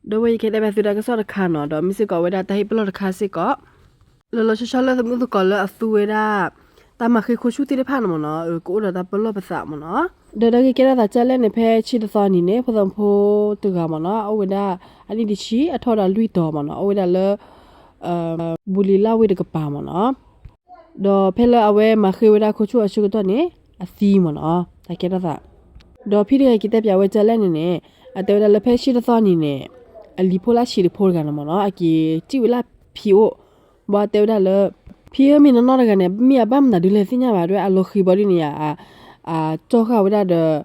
ဒီးဝဲယကတဲဘၣ်သုတၢ်ကစီၣ်တခါနီၤ, ဒီးမ့ၢ်စ့ၢ်ကီးဝဲဒၣ်တၢ်ဟ့ၣ်ပလီၢ်တခါစ့ၢ်ကီး, လီၤလီၤဆီဆီလၢသမုသကိးလၢအသူဝဲဒၣ် တၢ်မၤဃ့ခိၣ်ဆူၣ်သ့ၣ်တဖၣ်န့ၣ်မ့ၢ်နီၤ, ကအိၣ်ဒီးတၢ်ပလီၢ်ပသးမ့ၢ်နီၤ. ဒီးတၢ်ဂ့ၢ်ကဲထီၣ်သးကၢ်လဲၣ်န့ၣ် ဖဲဆံတသီနံၤန့ၣ် ဖိသၣ်ဖိတဂၤမ့ၢ်နီၤ, အိၣ်ဝဲဒၣ်အနံၣ်တဆံ အထီၣ်ဝဲဒၣ်လွံၢ်တီၤမ့ၢ်နီၤ, အိၣ်ဝဲဒၣ်လၢ ဘူးလံၤလၢ်ဝ့ၢ်တကပၤမ့ၢ်နီၤ. ဒီးဖဲလၢအဝဲမၤဃ့ဝဲဒၣ်ခိၣ်ဆူၣ်အဆၢကတီၢ်န့ၣ် အသံမ့ၢ်နီၤ, တၢ်ကဲထီၣ်သး. ဒီးဖံတဂၤက့ၤတဲပၠးဝဲကၢ်လဲၣ်န့ၣ်န့ၣ်, အတဲဝဲဒၣ်လၢဖဲဆံတသီနံၤန့ၣ် အလံၤဖိလၢဆံးတဖိတဂၤန့ၣ်မ့ၢ်နီၤ, အက့ၤစံၣ်ဝဲလၢဖံအိၣ်, ဘၣ်တဲဝဲဒၣ်လၢ ဖံဧၢ မ့ၢ်နနီၢ်တဂၤန့ၣ် မ့ၢ်အဘၣ်မနုၤဒုလဲၣ်သ့ၣ်ညါဘၣ်, ဒ်အလီၤဃံၤဘီဒုန့ၣ်ယါ, အကၠီၣ်ဃာ်ဝဲဒၣ်ဒီး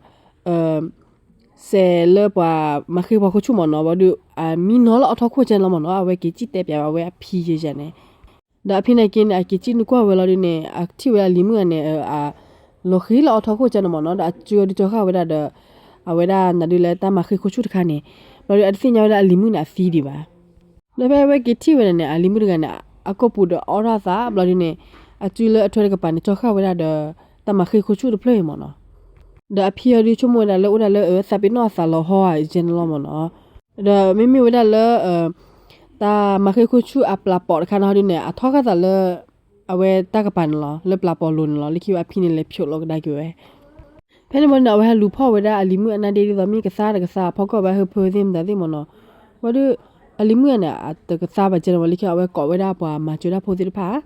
စဲးလၢပှၤမၤဃ့ပှၤခိၣ်ဆူၣ်မ့ၢ်နီၤ, ဘၣ်ဒီး အမံနီၤလၢအီထီခိၣ်ကဲန့ၣ်လီၤမ့ၢ်နီၤ, အဝဲက့ၤစံၣ်တဲပၠးဝဲအဖံယဲယဲန့ၣ်. ဒီးအဖံန့ၣ်က့ၤန့ၣ် အက့ၤစံၣ်နုာ်ကွၢ်ဝဲလီၤဒုန့ၣ် အထံၣ်ဝဲဒၣ်လံၤမုၣ်ဂၤန့ၣ် အလီၤဃံၤလၢအီထီခိၣ်ကဲန့ၣ်မ့ၢ်နီၤ, ဒီးအစုဒုးကၠီၣ်ဃာ်ဝဲဒၣ်ဒီး အဝဲဒၣ်နၤဒုလဲၣ်တၢ်မၤဃ့ခိၣ်ဆူၣ်တခါန့ၣ်, ဘၣ်ဒီးအတသ့ၣ်ညါဝဲဒၣ်အလံၤမုၣ်န့ၣ်အသံဒံးဘၣ်. ဒီးဖဲအဝဲက့ၤထံၣ်ဝဲဒၣ်န့ၣ် အလံၤမုၣ်တဂၤန့ၣ် အကိာ်ပူၤဒီးအီထီၣ်အသး, ဘျီဒုန့ၣ် အစုလၢအထွဲတကပၤန့ၣ် ကၠီၣ်ဃာ်ဝဲဒၣ်ဒီး တၢ်မၤဃ့ခိၣ်ဆူၣ်တဖျၢၣ်အံၤမ့ၢ်နီၤ. ဒီးအဖံအီၤဒုးဆိကမိၣ်ဝဲဒၣ်လၢအိၣ်ဒၣ်လၢ သးပ့ၤနီၣ်အသးလီၤဟီဧါကဲန့ၣ်လီၤမ့ၢ်နီၤ. ဒီးမ့မ့ၢ်ဝဲဒၣ်လၢ တၢ်မၤဃ့ခိၣ်ဆူၣ်အပျၢ်ပိာ်တခါန့ၣ်ဟီဒုန့ၣ် အထီၣ်ဃာ်သးလၢ အဝဲတၢ်ကပၤန့ၣ်လီၤ, လၢပျၢ်ပိာ်လိၤန့ၣ်လီၤ, လၢခံဝဲအဖံန့ၣ်လဲၤဖျိးလီၤကဒါက့ၤဝဲ. ဖဲန့ၣ်ဘၣ်ဒုန့ၣ် အဝဲဟဲလူၤဖီၣ်ဝဲဒၣ်အလံၤမုၣ်အနါဒ့ဒ်သိး မ့ၢ်ကသါတကသါ ဖီၣ်ကီၢ်ဝဲဟၢဖၢသ့ၣ်မတၤသ့ၣ်မ့ၢ်နီၤ. ဘၣ်ဒီး အလံၤမုၣ်ဂၤန့ၣ် အတကသါဘၣ်ကဲန့ၣ်ဝဲ လၢခံအဝဲကိးဝဲဒၣ်ပှၤမၤစၢၤတၢ်ဖိသ့ၣ်တဖၣ်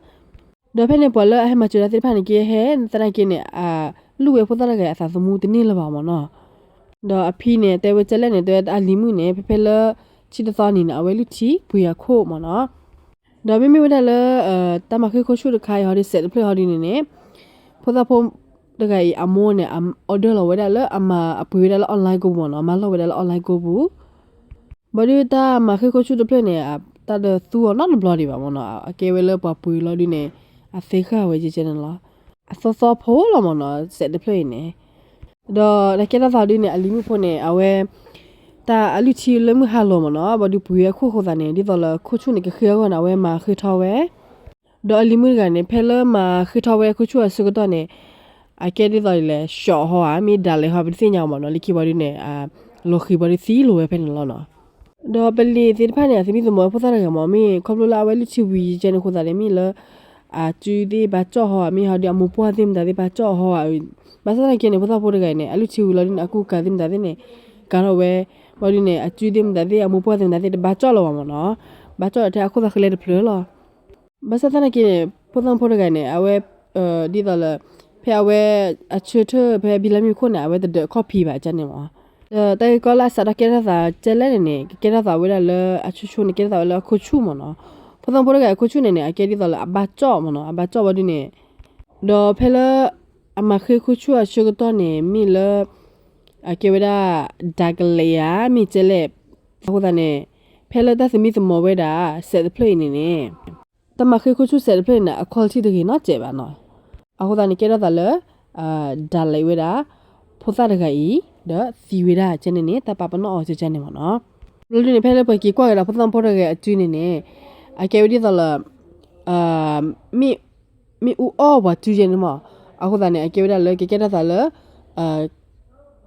ဒီးဖဲန့ၣ်ပှၤလၢအဟဲမၤစၢၤတၢ်သ့ၣ်တဖၣ်န့ၣ်က့ဟဲ သနာ်က့န့ၣ် အလူၣ်ဝဲဖိသၣ်တဂၤအသးသမူတန့ၢ်လၢၤဘၣ်မ့ၢ်နီၤ. ဒီးအဖံန့ၣ် တဲဝဲကၢ်လဲၣ်န့ၣ် တဲဝဲအလံၤမုၣ်န့ၣ် ဖဲဖဲလၢ ဆံတသီနံၤန့ၣ် အဝဲလုၢ်ထံပှ့ၤအခိၣ်မ့ၢ်နီၤ. ဒီးမ့မ့ၢ်ဝဲဒၣ်လၢ တၢ်မၤဃ့ခိၣ်ဆူၣ်တခါအံၤဟီဒု စဲးတဖျၢၣ်ဟီဒုန့ၣ်န့ၣ် ဖိသၣ်ဖိတဂၤအံၤအမိၢ်န့ၣ် အ order လီၤဝဲဒၣ်လၢအမၤအပှ့ၤဝဲဒၣ်လၢ online ကိပူၤမ့ၢ်နီၤ, မၤလီၢ်ဝဲဒၣ်လၢ online ကိပူၤ ဘၣ်ဒီးတၢ်မၤဃ့ခိၣ်ဆူၣ်တဖျၢၣ်န့ၣ် တၢ်တသူအီၤနီတဘျီဒံးဘၣ်မ့ၢ်နီၤ, အကဲဝဲလၢပှၤပှ့ၤလီၤဒုန့ၣ် အသ့ဃာ်ဝဲကဲန့ၣ်လီၤ. အသီသီဖိလီၤမ့ၢ်နီၤ စဲးတဖျၢၣ်အံၤန့ၣ်. ဒီးတၢ်ကဲထီၣ်သးဒုန့ၣ် အလံၤမုၣ်ဖိန့ၣ် အဝဲ တၢ်အလုၢ်ထံလၢမုၢ်ဟါလီၤမ့ၢ်နီၤ, ဘၣ်ဒီးပှ့ၤဝဲအခိၣ်အဃိသတးန့ၣ် ဒ်သိးလၢခိၣ်ဆူၣ်န့ၣ် ကဃ့အဂီၢ်န့ၣ် အဝဲမၤဃ့ထီၣ်ဝဲ ဒီးအလံၤမုၣ်တဂၤန့ၣ် ဖဲလၢမၤဃ့ထီၣ်ဝဲခိၣ်ဆူၣ်အဆၢကတီၢ်န့ၣ် အကဲဒ်သိးဒ်လဲၣ် ရှီးဟီဧါ မ့ၢ်ဒၣ်လဲာ်ဟီ ပတသ့ၣ်ညါအီၤမ့ၢ်နီၤ, လၢခံဘၣ်ဒုန့ၣ် လီၤဃံၤဘၣ်ဒုသံလိာ်ဝဲဖဲန့ၣ်လီၤနီၤ. ဒီးပလံၤသ့ၣ်တဖၣ်န့ၣ် အသမံသမိးဝဲဖိသၣ်တဂၤမ့ၢ် မ့ၢ်ခီဖျိလၢအဝဲလုၢ်ထံဝံၤကဲန့ၣ်အဃိသတးန့ၣ် မ့ၢ်လၢ အစုသ့ၣ်ဘၣ်ကၠီၣ်ဟီဧါ မ့ၢ်ဟီဒုးအမိၢ်ပှၢ်သ့ၣ်မတၤသ့ၣ်ဘၣ်ကၠီၣ်ဟီဧါ, ဘၣ်ဆၣ်သနာ်က့န့ၣ် ဖိသၣ်ဖိတဂၤအံၤန့ၣ် အလုၢ်ထံဝံၤလီၤဒုန့ၣ် အကူကၤသ့ၣ်မတၤသ့ၣ်န့ၣ် ကၤထီၣ်ဝဲ ဘၣ်ဒုန့ၣ် အစုသ့ၣ်မတၤသ့ၣ် အမိၢ်ပှၢ်သ့ၣ်မတၤသ့ၣ် တဘၣ်ကၠီၣ်လၢၤဘၣ်မ့ၢ်နီၤ, ဘၣ်ကၠီၣ်ထဲအခိၣ်သးဃဲလဲၣ်တဖျၢၣ်လီၤ. ဘၣ်ဆၣ်သနာ်က့န့ၣ် ဖိသၣ်ဖိတဂၤန့ၣ် အဝဲ ဒ်သိးလၢ ဖဲအဝဲ အဆၢထၢၣ်ဖဲဘံလၢမုၢ်ခိၣ်န့ၣ် အဝဲတဒၢးခီၣ်ဖံးဘၣ်ကန့ၣ်မ့ၢ်, ဒီးတၢ်ဂ့ၢ်ကီလၢအစးထီၣ်ကဲထီၣ်သးကဲလဲၣ်န့ၣ်န့ၣ် ကကဲထီၣ်သးဝဲဒၣ်လၢအဆိဆိန့ၣ် ကဲထီၣ်သးဝဲလၢအခိၣ်ဆူၣ်မ့ၢ်နီၤ, ဖိသၣ်ဖိတဂၤအခိၣ်ဆူၣ်န့ၣ်န့ၣ် အကဲဒ်သိးလၢအဘၣ်ကၠီၣ်မ့ၢ်နီၤ, အဘၣ်ကၠီၣ်ဝဲဒုန့ၣ်, ဒီးဖဲလၢ အမၤဃ့ခိၣ်ဆူၣ်အဆၢကတီၢ်န့ၣ် မ့ၢ်လၢ အကဲဝဲဒၣ် ဒၣ်ကလဲာ်ဧါ မ့ၢ်ကဲလဲၣ်, အဃိသတးန့ၣ် ဖဲလၢတၢ်သမံသမိးဝဲဒၣ် စဲးတဖျၢၣ်အံၤန့ၣ်န့ၣ် တၢ်မၤဃ့ခိၣ်ဆူၣ်စဲးတဖျၢၣ်န့ၣ် အ quality တဂ့ၤနီတစဲးဘၣ်နီၤ, အဃိသတးန့ၣ် ကဲထီၣ်သးလၢ ဒၣ်လဲာ်ဝဲဒၣ် ဖိသၣ်တဂၤအံၤ ဒီးသံဝဲဒၣ်ကန့ၣ်န့ၣ် တၢ်ပာ်ပနီၣ်အီၤကန့ၣ်မ့ၢ်နီၤ, ဘျီဒုန့ၣ် ဖဲလၢပှၤက့ၤကွၢ်ကဒီးဖိသၣ်ဖိတဂၤအစုန့ၣ်န့ၣ် အကဲဝဲဒ်သိးလၢ မ့ၣ်အူအီၣ်ပှၤစုကဲန့ၣ်မ့ၢ်, အဃိသတးန့ၣ် အကဲဝဲဒၣ်လၢကကဲထီၣ်သးလၢ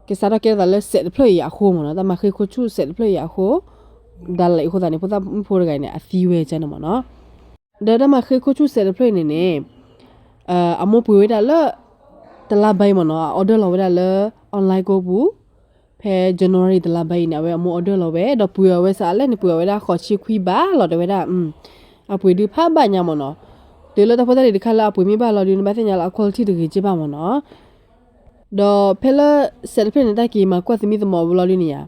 ကစးထီၣ်ကဲထီၣ်သးလၢစဲးတဖျၢၣ်အံၤအဃိမ့ၢ်နီၤ, တၢ်မၤဃ့ခိၣ်ဆူၣ်စဲးတဖျၢၣ်အံၤအဃိ, ဒၣ်လဲာ်အဃိသတးန့ၣ် ဖိသၣ်မုၣ်ဖိတဂၤအံၤန့ၣ် အသံဝဲကန့ၣ်မ့ၢ်နီၤ, ဒီးတၢ်မၤဃ့ခိၣ်ဆူၣ်စဲးတဖျၢၣ်အံၤန့ၣ်န့ၣ် အမိၢ်ပှ့ၤဝဲဒၣ်လၢ တလါဘၢအံၤမ့ၢ်နီၤ, အ order လီၤဝဲဒၣ်လၢ online ကိပူၤ, ဖဲ January တလါဘၢအံၤန့ၣ် အဝဲအမိၢ် order လီၤဝဲ ဒီးပှ့ၤအီၤဝဲစးလဲၣ်န့ၣ် ပှ့ၤအီၤဝဲဒၣ်ဃိးဆံခွံဘးလီၤ တဲဝဲဒၣ်, အပှ့ၤဒုးဖးဘၣ်ညါမ့ၢ်နီၤ, တုၤလၢတၢ်ဖိတၢ်လံၤတခါလၢအပှ့ၤမ့ၢ်ဘၣ်လီၤဒုး နဘၣ်သ့ၣ်ညါလၢအ quality တဂ့ၤက့ဘၣ်မ့ၢ်နီၤ, ဒီးဖဲလၢ စဲးတဖျၢၣ်န့ၣ် တၢ်က့ၤမၤကွၢ်သမံသမိးဝဲလီၤဒုးန့ၣ်ယါ,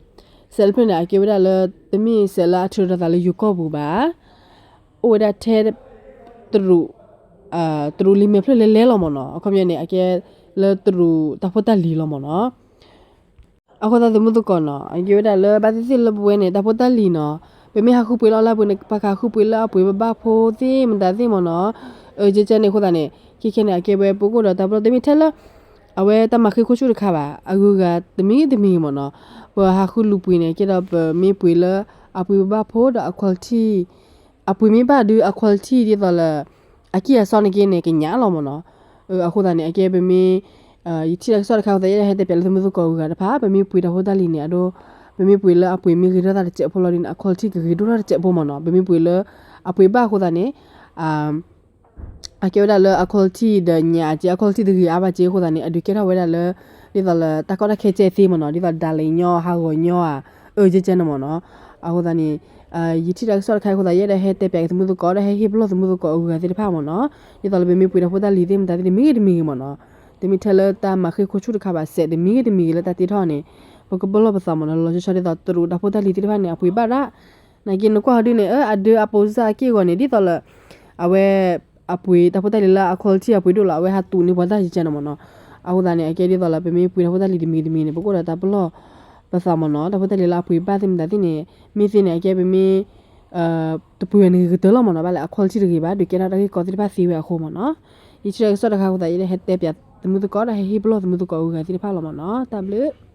စဲးတဖျၢၣ်န့ၣ် အကဲဝဲဒၣ်လၢ တမ့ၢ်စဲးလၢအထုးထီၣ်သးလၢယိၤကီၢ်ပူၤဘၣ် အိၣ်ဝဲဒၣ်ထဲ တရူး တရူးလံာ်မဲာ်ဖျၢၣ်လဲၤလဲၤလီၤမ့ၢ်နီၤ, အခီပညီန့ၣ် အကဲလၢတရူးတၢ်ဖိတၢ်လံၤလီၤမ့ၢ်နီၤ, အဃိသတးသမုသကိးနီၤ အကဲဝဲဒၣ်လၢဘၣ်သ့ၣ်သ့ၣ်လၢပဝဲန့ၣ် တၢ်ဖိတၢ်လံၤနီၤ, ပမ့ၢ်ဟးဃုပှ့ၤလၢအလါပှ့ၤန့ၣ် ပှၤကဃုပှ့ၤလၢအပှ့ၤဘၣ်ဖိသ့ၣ်မတၤသ့ၣ်မ့ၢ်နီၤ, အကဲကဲန့ၣ်အဃိသတးန့ၣ် ခဲခဲန့ၣ် အကဲဝဲပကအိၣ်ဒီးတၢ်ပလီၢ်တမ့ၢ်ထဲလၢ အဝဲတၢ်မၤဃ့ခိၣ်ဆူၣ်တခါဘၣ် အဂုၤအဂၤတမံၤတမံၤမ့ၢ်နီၤ, ပဟးဃုလူၤပှ့ၤန့ၣ် ကဲဒီးပမ့ၢ်ပှ့ၤလၢအပှ့ၤဘၣ်ဖိဒီးအ quality အပှ့ၤမ့ၢ်ဘၣ်ဒုးအ quality ဒ်သိးလၢ အကံၢ်အစီန့ၣ်က့န့ၣ် ကညးလီၤမ့ၢ်နီၤ, အဃိသတးန့ၣ် အကဲပမ့ၢ် ယထံၣ်တၢ်ကစီၣ်တခါအဃိသတး ယဲဒၣ်ဟဲတဲပၠးလၢသမုသကိးအဂုၤအဂၤတဖၣ် ပမ့ၢ်ပှ့ၤတၢ်ဖိတၢ်လံၤန့ၣ် အဒိ ပမ့ၢ်ပှ့ၤလၢအပှ့ၤမ့ၢ်ဂ့ၤထီၣ်သးတစဲးဖိလီၤဒ်န့ၣ် အ quality ကဂ့ၤဒိၣ်ထီၣ်တစဲးဖိမ့ၢ်နီၤ. ပမ့ၢ်ပှ့ၤလၢအပှ့ၤဘၣ်အဃိသတးန့ၣ် အကဲဝဲဒၣ်လၢအ quality ဒီးညါအက့ အ quality တဂ့ၤအါဘၣ်က့အဃိသတးန့ၣ် အဒုးကဲထီၣ်ဝဲဒၣ်လၢ ဒ်သိးလၢတၢ်ကီတၢ်ခဲကဲသ့မ့ၢ်နီၤ, ဒ်သိး ဒါလ့ၤညီ ဟးဂီၤညီဧါ, အၢ ကဲကဲန့ၣ်မ့ၢ်နီၤ. အဃိသတးန့ၣ် ယထံၣ်တၢ်ကစီၣ်တခါအဃိသတး ယအဲၣ်ဒိးဟဲတဲပၠးက့ၤသမုၢ်သကိး ဒီးဟဲဟ့ၣ်ပလီၢ်သမုၢ်သကိးအဂုၤအဂၤသ့ၣ်တဖၣ်မ့ၢ်နီၤ. ဒ်သိးလၢပမ့ၢ်ပှ့ၤတၢ်ဖိတၢ်လံၤသ့ၣ်မတၤသ့ၣ်တမံၤဂ့ၤတမံၤဂ့ၤမ့ၢ်နီၤ, တမ့ၢ်ထဲလၢတၢ်မၤဃ့ၢ်ခိၣ်ဆူၣ်တခါဘၣ်စဲး တမံၤဂ့ၤတမံၤဂ့ၤလၢတၢ်တ့ထီၣ်န့ၣ် ပကပလီၢ်ပသးမ့ၢ်နီၤ. လီၤဆီဆီဒ်သိးတရူးတၢ်ဖိတၢ်လံၤသ့ၣ်တဖၣ်န့ၣ် အပှ့ၤဘၣ်ဒၣ် နာ်က့နကွၢ်ဟီဒုန့ၣ် အဒၢအပိစၢ်အက့ၢ်အဂီၤန့ၣ် ဒ်သိးလၢ အဝဲ အပှ့ၤတၢ်ဖိတၢ်လံၤလၢအ quality အပှ့ၤဒိၣ်လီၤ အဝဲဟးတူာ်န့ၢ်ပှၤတၢ်ယကဲန့ၣ်မ့ၢ်နီၤ. အဃိသတးန့ၣ် အကဲဒ်သိးလၢပမ့ၢ်ပှ့ၤတၢ်ဖိတၢ်လံၤတမံၤတမံၤန့ၣ် ပကအိၣ်ဒီးတၢ်ပလီၢ်ပသးမ့ၢ်နီၤ. တၢ်ဖိတၢ်လံၤလၢအပှ့ၤဘၣ်သ့ၣ်မတၤသ့ၣ်န့ၣ် မ့ၢ်သ့န့ၣ် အကဲပမ့ၢ် တပှ့ၤဝဲန့ၣ်ဂ့ၤကတၢၢ်လီၤမ့ၢ်နီၤ. ဘၣ်လဲၣ် အ quality တဂ့ၤဘၣ် ဒုးကဲထီၣ်တၢ်ဂ့ၢ်ကီသ့ၣ်တဖၣ်သ့ဝဲအဃိမ့ၢ်နီၤ. ယထံၣ်တၢ်ကစီၣ်တခါအဃိသတး ယအဲၣ်ဒိးဟဲတဲပၠးသမုၢ်သကိး ဒီးဟဲဟ့ၣ်ပလီၢ်သမုၢ်သကိးအဂုၤအဂၤသ့ၣ်တဖၣ်လီၤမ့ၢ်နီၤ. တၢ်ဘျုး